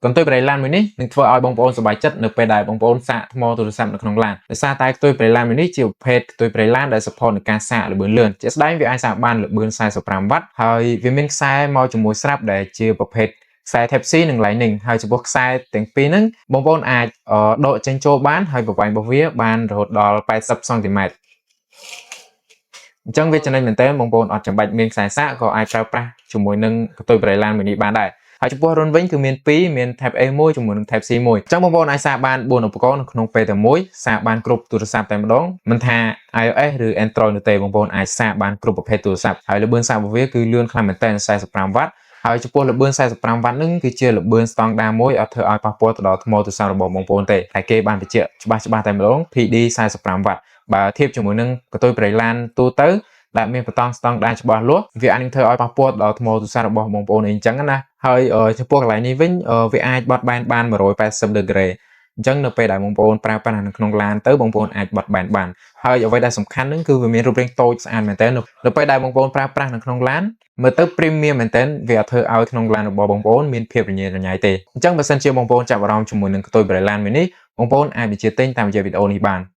កន្ទុយប្រេងឡានមួយនេះនឹងធ្វើឲ្យបងប្អូនសប្បាយចិត្តនៅពេលដែលបងប្អូនសាកថ្មទូរស័ព្ទនៅក្នុងឡានដោយសារតែកន្ទុយប្រេងឡានមួយនេះជាប្រភេទកន្ទុយប្រេងឡានដែល support នឹងការសាកល្បឿនលឿនជាក់ស្ដែងវាអាចសាកបានល្បឿន45វ៉ាត់ហើយវាមានខ្សែមកជាមួយស្រាប់ដែលជាប្រភេទខ្សែ Type C និង Lightning ហើយចំពោះខ្សែទាំងពីរហ្នឹងបងប្អូនអាចដកចេញចូលបានហើយប្រវែងរបស់វាបានរហូតដល់80សង់ទីម៉ែត្រអញ្ចឹងវាចំណេញមែនទែនបងប្អូនអត់ចាំបាច់មានខ្សែសាកក៏អាចប្រើប្រាស់ជាមួយនឹងកន្ទុយប្រេងឡានមួយនេះបានដែរហើយចំពោះរន្ធវិញគឺមាន2មាន Type A មួយជាមួយនឹង Type C មួយអញ្ចឹងបងប្អូនអាចសាកបាន4ឧបករណ៍នៅក្នុងពេលតែមួយសាកបានគ្រប់ទូរស័ព្ទតែម្ដងមិនថា iOS ឬ Android នោះទេបងប្អូនអាចសាកបានគ្រប់ប្រភេទទូរស័ព្ទហើយល្បឿនសាករបស់វាគឺលឿនខ្លាំងមែនទែន45វ៉ាត់ហើយចំពោះល្បឿន45វ៉ាត់ហ្នឹងគឺជាល្បឿនស្តង់ដារមួយអត់ធ្វើឲ្យប៉ះពាល់ទៅដល់ថ្មទូរស័ព្ទរបស់បងប្អូនទេតែគេបានបញ្ជាក់ច្បាស់ច្បាស់តែម្ដង PD 45វ៉ាត់បើធៀបជាមួយនឹងកន្ទុយប្រេងឡានទូទៅដែលមានបន្តស្តង់ដារច្បាស់លាស់វាអាចនឹងធ្វើឲ្យប៉ះពាល់ដល់ថ្មទូរស័ព្ទរបស់បងប្អូនអីអញ្ចឹងណាហើយចំពោះកន្លែងនេះវិញវាអាចបត់បែនបាន180 degree អញ្ចឹងនៅពេលដែលបងប្អូនប្រើប្រាស់នៅក្នុងឡានទៅបងប្អូនអាចបត់បែនបានហើយអ្វីដែលសំខាន់ហ្នឹងគឺវាមានរូបរាងតូចស្អាតមែនទែននៅពេលដែលបងប្អូនប្រើប្រាស់នៅក្នុងឡានមើលទៅ premium មែនទែនវាអត់ធ្វើឲ្យក្នុងឡានរបស់បងប្អូនមានភាពរញ៉េរញ៉ៃទេអញ្ចឹងបើសិនជាបងប្អូនចាប់អារម្មណ៍ជាមួយនឹងកន្ទុយប្រេងឡានមួយនេះបងប្អូនអាចបញ្ជាទិញតាមរយៈវីដេអូនេះបាន។